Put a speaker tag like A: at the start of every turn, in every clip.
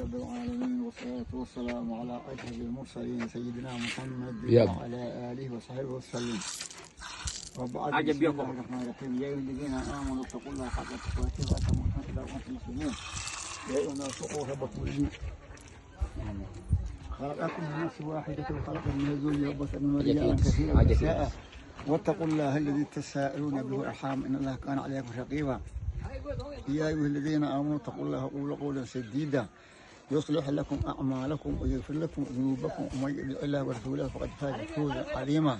A: رب العالمين، والصلاة والسلام على أشرف المرسلين سيدنا محمد
B: يب.
A: وعلى آله وصحبه وسلم. وبعد،
C: عجب
A: بسم الله
C: يقوم.
A: الرحمن الرحيم. يا أيها الذين آمنوا اتقوا الله حق تقاته ولا تموتن إلا وأنتم مسلمون. يا أيها الناس اتقوا ربكم الذي خلقكم من نفس واحدة وخلق منها زوجها وبث منهما رجالا كثيرا ونساء، واتقوا الله الذي تساءلون به والأرحام إن الله كان عليكم رقيبا. يا أيها الذين آمنوا اتقوا الله وقولوا قولا سديدا يصلح لكم أعمالكم ويغفر لكم ذنوبكم، ومن يطع الله ورسوله فقد فاز فوزا عظيما.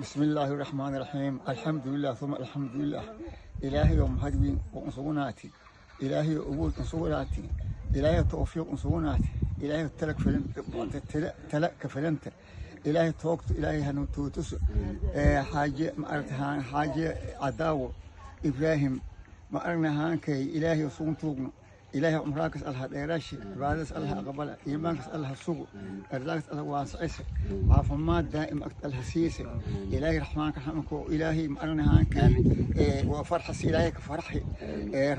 A: بسم الله الرحمن الرحيم. الحمد لله ثم الحمد لله. إلهي mahad u sugnaatay، إلهي awood u sugnaatay، إلهي tawfiiq u sugnaatay، إلهي tala ka filanta، إلهي toogto، إلهي hanu tootuso. Xaaje ma aragta, Xaaje Cadaawo Ibraahim ma aragna haankay Ilaahay sugun tuugno. Ilaahay cumraakas Allah dheeraashi, cibaadadas Allah aqbala, iimaankas Allah sugo, arzaaqas Allah waasicise, caafimaad daa'im agt Allah siise. Ilaahay raxmaanka raxmanko, Ilaahay ma aragna haankay waa farxas. Ilaahay ka farxi,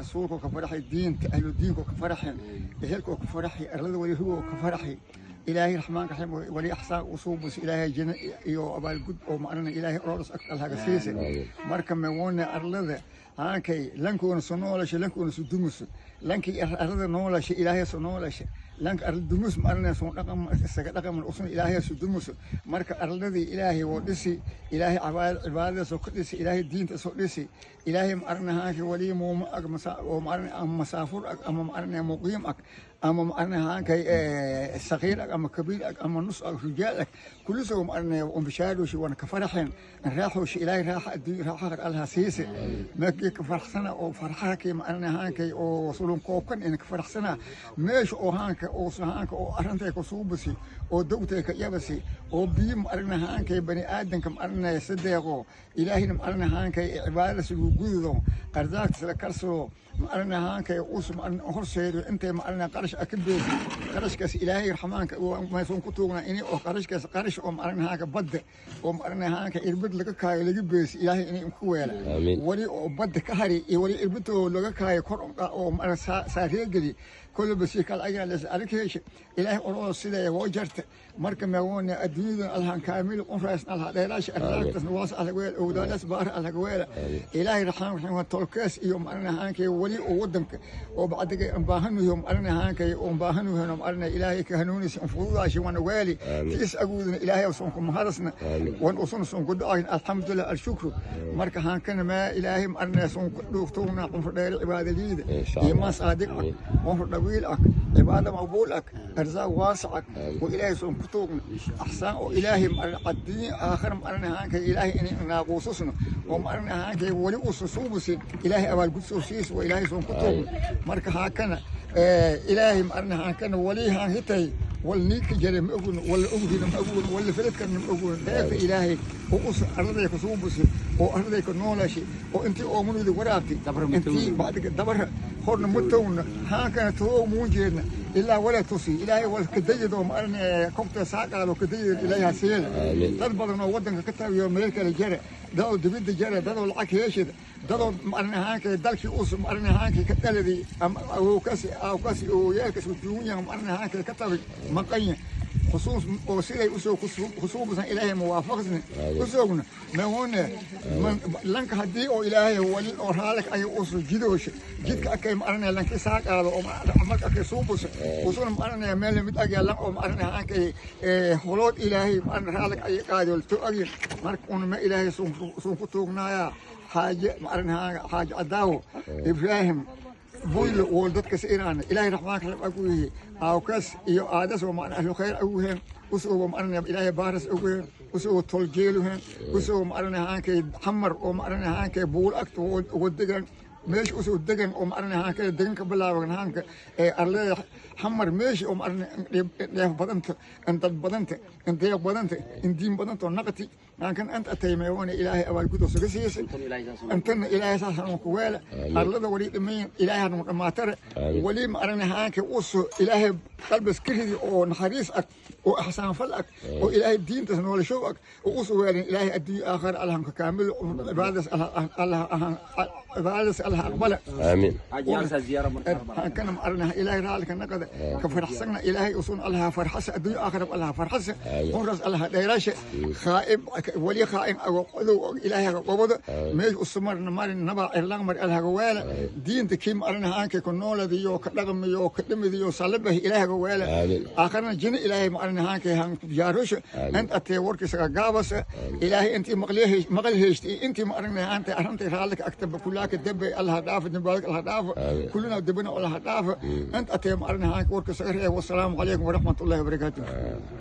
A: rasuulka ka farxi, diinta ahlu diinka ka farxin, ehelka ka farxi, arlada wali hugo ka farxi. Ilaahay raxmaanka raxim wali axsaan usuubus, Ilaahay janno iyo abaalgud oo ma aragna Ilaahay oroodas agt Allah ka siise. Marka mewoone arlada haankay lankoona soo noolasha, lankoona soo dumuso, lankii arlada noolasha Ilaahay soo noolasha, lanka arla dumus ma aragna soo dhaqan isaga dhaqan usun Ilaahay soo dumuso. Marka arladii Ilaahay woo dhisi, Ilaahay cibaadada soo ka dhisi, Ilaahay diinta soo dhisi. Ilaahay ma aragna haankay wali muuma ag masa oo ma aragna ama masaafur ag ama ma aragna muqiim ag ama ma aragna haankay saqiir ag ama kabiir ag ama nus ag rijaal ag kullisoo ma aragna umbishaadoshi wana ka faraxeen raaxooshi. Ilaahay raaxa adduun raaxa Allah siise. Markii ka faraxsana oo farxaha ma aragna haankay oo sulun koobkan in ka faraxsana meesha oo haanka oo haanka oo arintay ka suubasi oo dowtay ka yabasi oo biyo ma aragna haankay bani aadanka ma aragna sadeeqo. Ilaahayna ma aragna haankay cibaadada lagu gududo, qardaagta la karsado ma aragna haankay us ma aragna horseedo intay ma aragna qarash ka beesi. Qarashkaas Ilaahay raxmaanka maysoon ku tuugnaa inay oo qarashkaas qarash oo ma aragna haanka badda oo ma aragna haanka irbid laga kaayo laga beesi, Ilaahay inay ku weela.
B: Aamiin.
A: Wali oo badda ka hari iyo wali irbid oo laga kaayo kor oo ma aragna saareegeli kullu basi kal ayaa la arkaysh. Ilaahay oroo sida oo jarta. Marka meewoon adduunyada Alhan kaamil qofraasna Allah dheeraash, arlaagtasna waas Allah weel, owdaas baar Allah weel. Ilaahay raxmaan raxiim tolkaas iyo ma aragna haankay wali oo wadanka oo bacdiga aan baahanayo ma aragna haankay oo baahanayo ma aragna Ilaahay ka hanuunaysa fududaashay wana weeli tiis aguudna Ilaahay usun ku mahadasna wan usun sun ku ducaa. Alxamdulillah, alshukru. Marka haankana ma Ilaahay ma aragna sun ku dhuugtowna cumr dheer cibaadadiida.
B: Insha Allah.
A: Iimaan saadiq ah, cumr dhawiil ah, cibaada maqbuul ah, arzaaq waasic ah oo Ilaahay sun ku tuugna axsaan oo Ilaahay ma aragna adduun aakhir ma aragna haankay Ilaahay inay naaquususno oo ma aragna haankay wali ususuubusin Ilaahay abaalgud soo siis oo Ilaahay sun ku tuugna. Marka haakana Ilaahay ma aragna haakana wali haan hitay wal niidka jare ma ogun, wala ogdina ma ogun, wala filadkan ma ogun. Deeqda Ilaahay oo us arladay ka suubusay oo arladay ka noolashay oo intii oomanuda waraabtay intii bacdiga dabara horna ma towna haankana too muun jeedna ilaa wala tusi. Ilaahay wal ka dayado ma aragna kobta saaqaado ka dayado Ilaahay hasiyeeda.
B: Aamiin.
A: Dad badan oo wadanka ka taawiyo meel kale jara, dadoo dibadda jara, dadoo lacag heeshida, dadoo ma aragna haankay dalkii us ma aragna haankay ka dhaladay ama awowkasi aawkasi oo yeelkas duunya ma aragna haankay ka tabay maqanya khusuus oo siday usoo khusuusan Ilaahay muwaafaqsna usoogna mahoone lanka haddii oo Ilaahay wali oo raalik ay usu jidoosha jidka akay ma aragna lanka saaqaado oo marka akay suubusa usuna ma aragna meel mid agya lan oo ma aragna haankay holood Ilaahay ma aragna raalik ay qaado to agya. Marka un ma Ilaahay sun ku tuugnaaya Xaaje ma aragna Xaaje Cadaawo Ibraahim buylo oo dadka si inaan Ilaahay raxmaanka raxiim agu yihi aawkas iyo aadas oo macna ahlu khayr agu heen usoo ma aragna Ilaahay baaras ugu heen usoo toljeeluheen usoo ma aragna haankay xamar oo ma aragna haankay buul agta ugu degan meesha usoo degan oo ma aragna haankay degan ka bilaaban haanka ee arlada xamar meesha oo ma aragna dheef badanta in dad badanta in deeq badanta in diin badanta oo naqati haankan anta ataymeewoona Ilaahay abaalgud oo suga siisay intana Ilaahay saas hanuun ku weela arlada wali dhimayn Ilaahay hanuun dhammaatare wali ma aragna haankay usoo Ilaahay. Qalbas kiridi oo naxariis ag oo axsaan fal ag oo Ilaahay diintaas noolashow ag oo usu weelin Ilaahay adduunyo aakhir Allahan ka kaamilo, cibaadadas Allah, cibaadadas Allah aqbala.
B: Aamiin.
A: Kana ma aragna Ilaahay raalli ka naqada, ka faraxsagna Ilaahay usun Allah farxasa, adduunyo aakhir Allah farxasa, qonras Allah dheeraasha, khaa'ib wali khaa'in ago qodow Ilaahay haga qobado, meesha usumarna marin naba irlaan mar Allah haga weela, diinta kii ma aragna aankay ku nooladiyo ka dhaqmiyo ka dhimidiyo salabahi Ilaahay haga weela, aakharna jini Ilaahay ma aragna aankay han jaarusha int atee warkiisa gaabasa. Ilaahay intii maqal heyshtay, intii ma aragna aantay arintay raalli ka agtaba kulaaka dambe Allah dhaafo, dambaadka Allah dhaafo, kuluna dibna Allah dhaafo, int atee ma aragna aankay warkiisa reeb. Wassalaamu calaykum waraxmatullaahi wabarakaatuh.